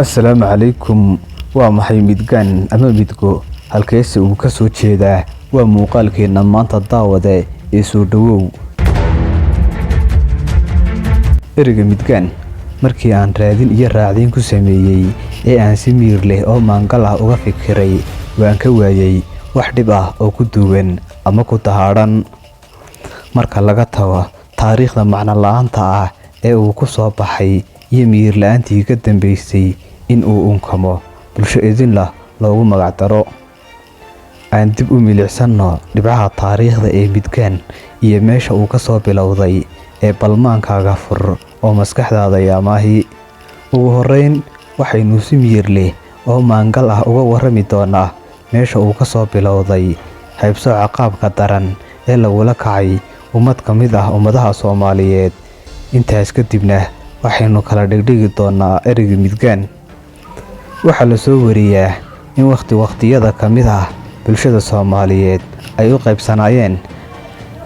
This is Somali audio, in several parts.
Assalaamu calaykum. Waa maxay midgaan ama midgo? Halkeese uu ka soo jeedaa? Waa muuqaalkeenna maanta, daawade ee soo dhowow. Ereyga midgaan markii aan raadin iyo raacdiin ku sameeyey ee aan si miyir leh oo maangal ah uga fikiray, waan ka waayay wax dhib ah oo ku duwan ama ku dahaadhan, marka laga tago taariikhda macno la'aanta ah ee uu ku soo baxay iyo miyir la'aantii ka dambeysay in uu unkamo bulsho idinlah loogu magac daro. Aan dib u milicsanno dhibcaha taariikhda ee midgaan iyo meesha uu ka soo bilowday ee balmaankaaga fur oo maskaxdaada yaamaahi. Ugu horreyn, waxaynu si miyir leh oo maangal ah uga warrami doonaa meesha uu ka soo bilowday haybsooca qaabka daran ee lagula kacay ummad ka mid ah ummadaha Soomaaliyeed. Intaas kadibna waxaynu kala dhigdhigi doonaa ereyga midgaan. Waxaa la soo wariyaa in wakhti wakhtiyada ka mid ah bulshada Soomaaliyeed ay u qaybsanaayeen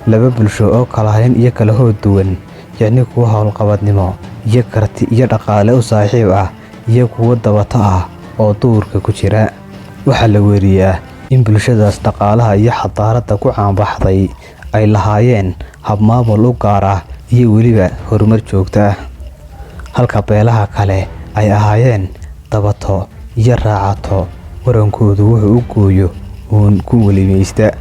laba bulsho oo kala hayn iyo kala hood duwan, yacni kuwo howlqabadnimo iyo karti iyo dhaqaale u saaxiib ah iyo kuwo dabato ah oo duurka ku jira. Waxaa la weriyaa in bulshadaas dhaqaalaha iyo xadaaradda ku caanbaxday ay lahaayeen habmaamul u gaar ah iyo weliba horumar joogto ah, halka beelaha kale ay ahaayeen dabato iyo raacato warankoodu wuxuu u gooyo uun ku welimaysta.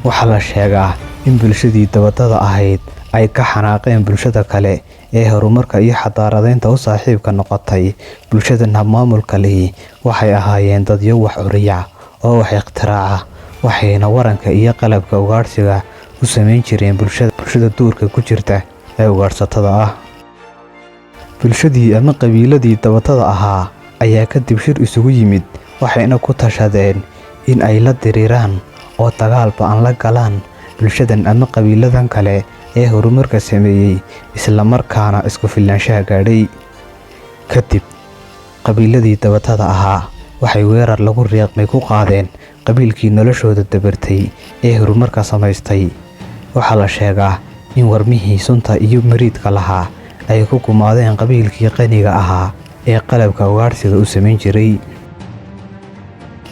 Waxaa la sheegaa in bulshadii dabatada ahayd ay ka xanaaqeen bulshada kale ee horumarka iyo xadaaradeynta u saaxiibka noqotay. Bulshadan habmaamulka lihi waxay ahaayeen dadyo wax curiya oo wax ikhtiraaca, waxayna waranka iyo qalabka ugaadhsiga u samayn jireen bulshada duurka ku jirta ee ugaadhsatada ah. Bulshadii ama qabiiladii dabatada ahaa ayaa kadib shir isugu yimid, waxayna ku tashadeen in ay la diriiraan oo dagaal ba'an la galaan bulshadan ama qabiiladan kale ee horumarka sameeyey, isla markaana isku filnaanshaha gaadhay. Kadib qabiiladii dabatada ahaa waxay weerar lagu riiqmay ku qaadeen qabiilkii noloshooda dabartay ee horumarka samaystay. Waxaa la sheegaa in warmihii sunta iyo mariidka lahaa ay ku gumaadeen qabiilkii qaniga ahaa ee qalabka ugaadhsiga u samayn jiray.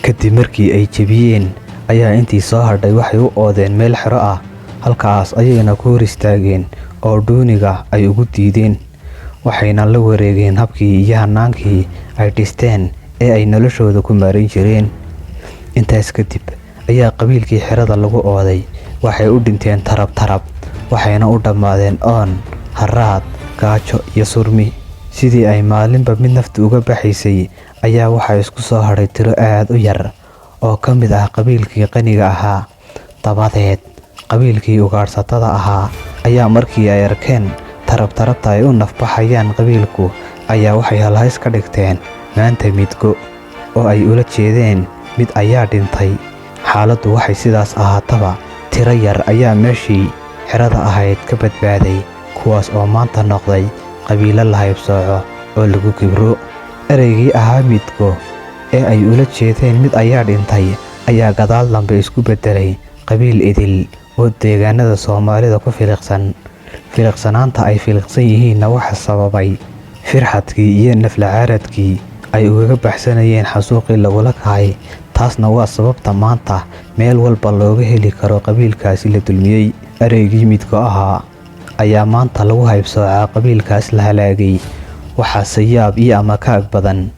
Kadib markii ay jebiyeen ayaa intii soo hadhay waxay u oodeen meel xero ah, halkaas ayayna ku hor istaageen oo dhuuniga ay ugu diideen, waxayna la wareegeen habkii iyo hanaankii ay dhisteen ee ay noloshooda ku maarayn jireen. Intaas kadib ayaa qabiilkii xerada lagu ooday waxay u dhinteen tarab tarab, waxayna u dhammaadeen oon, haraad, gaajo iyo surmi. Sidii ay maalinba mid naftu uga baxaysay ayaa waxaa isku soo hadhay tiro aad u yar oo ka mid ah qabiilkii qaniga ahaa. Dabadeed qabiilkii ugaadhsatada ahaa ayaa markii ay arkeen tarab tarabta ay u nafbaxayaan qabiilku ayaa waxay halhays ka dhigteen "maanta midgo", oo ay ula jeedeen mid ayaa dhintay. Xaaladdu waxay sidaas ahaataba, tiro yar ayaa meeshii xerada ahayd ka badbaaday, kuwaas oo maanta noqday qabiilo la haybsooco oo lagu kibro. Ereygii ahaa midgo ee ay ula jeedeen mid ayaa dhintay ayaa gadaal dambe isku beddelay qabiil idil oo deegaanada Soomaalida ku filiqsan. Filiqsanaanta ay filiqsan yihiinna waxa sababay firxadkii iyo naflacaaradkii ay ugaga baxsanayeen xasuuqii lagula kacay. Taasna waa sababta maanta meel walba looga heli karo qabiilkaasi la dulmiyey. Ereygii midgo ahaa ayaa maanta lagu haybsoocaa qabiilkaas la halaagay. Waxaase yaab iyo amakaag badan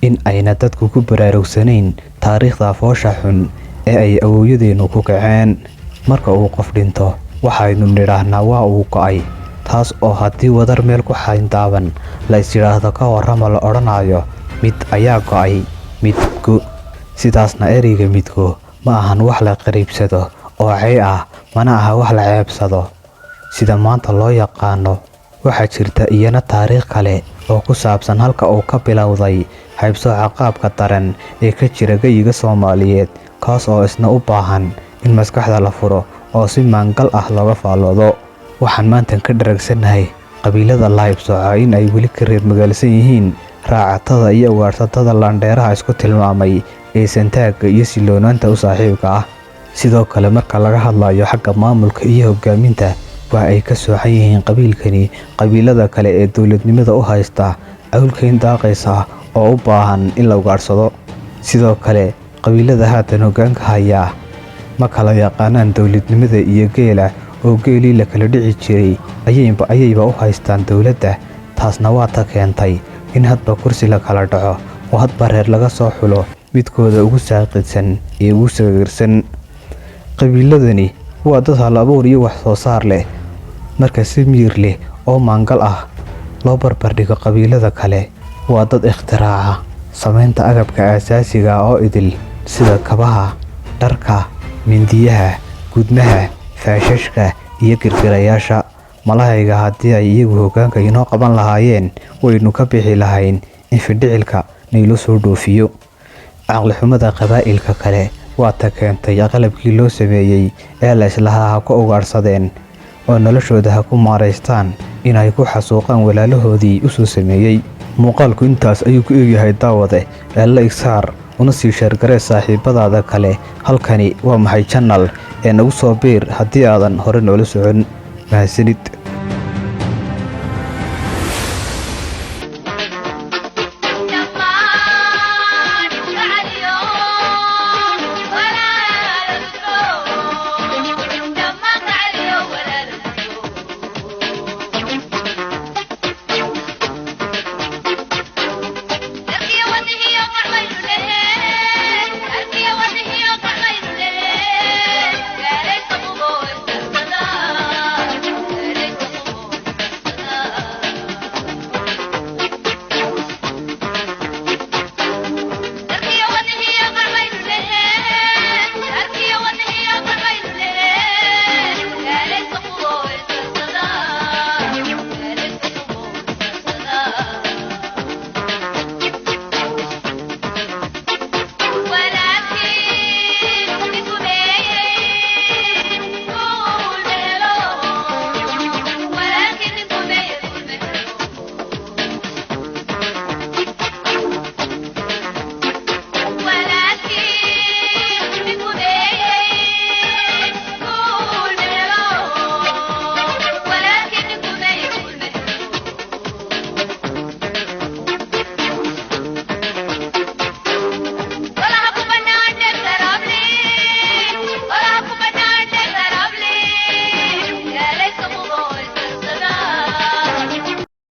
in ayna dadku ku baraarugsanayn taariikhda foosha xun ee ay awoowyadeennu ku kaceen. Marka uu qof dhinto waxaynu nidhaahnaa waa uu go'ay, taas oo haddii wadar meel ku xayndaaban la is yidhaahdo ka warrama la odhanayo mid ayaa go'ay, midgo. Sidaasna ereyga midgo ma ahan wax la qariibsado oo cay ah, mana aha wax la ceebsado sida maanta loo yaqaano. Waxaa jirta iyana taariikh kale oo ku saabsan halka uu ka bilowday haybsooca qaabka daran ee ka jira geyiga Soomaaliyeed, kaas oo isna u baahan in maskaxda la furo oo si maangal ah looga faalloodo. Waxaan maanta ka dharagsannahay qabiilada la haybsooca in ay weli ka reer magaalsan yihiin raacatada iyo ugaadhsatada laandheeraha isku tilmaamay ee santaagga iyo siloonaanta u saaxiibka ah. Sidoo kale, marka laga hadlayo xagga maamulka iyo hoggaaminta, waa ay ka soocan yihiin qabiilkani qabiilada kale ee dowladnimada u haysta Cawlkayn daaqaysa oo u baahan in la ugaadhsado. Sidoo kale, qabiilada haatan hoggaanka hayaa ma kala yaqaanaan dowladnimada iyo geela, oo geelii la kala dhici jiray ayayba u haystaan dowladda. Taasna waa ta keentay in hadba kursi la kala dhaco oo hadba reer laga soo xulo midkooda ugu saaqidsan ee ugu sagagarsan. Qabiiladani waa dad hal abuur iyo wax soo saar leh. Marka si miyir leh oo maangal ah loo barbardhigo qabiilada kale, waa dad ikhtiraaca samaynta agabka aasaasiga ah oo idil, sida kabaha, dharka, mindiyaha, gudmaha, faashashka iyo girgirayaasha. Malahayga haddii ay iyagu hoggaanka inoo qaban lahaayeen, waynu ka bixi lahayn in findhicilka nayloo soo dhoofiyo. Caqli xumada qabaa'ilka kale waa ta keentay qalabkii loo sameeyey ee la islahaa ha ku ugaadhsadeen oo noloshooda ha ku maaraystaan inay ku xasuuqaan walaalahoodii u soo sameeyey. Muuqaalku intaas ayuu ku eegyahay. Daawade, ee like saar una sii share garee saaxiibadaada kale. Halkani waa Maxay Channel ee nagu soo biir haddii aadan hore noola socon. Mahadsanid.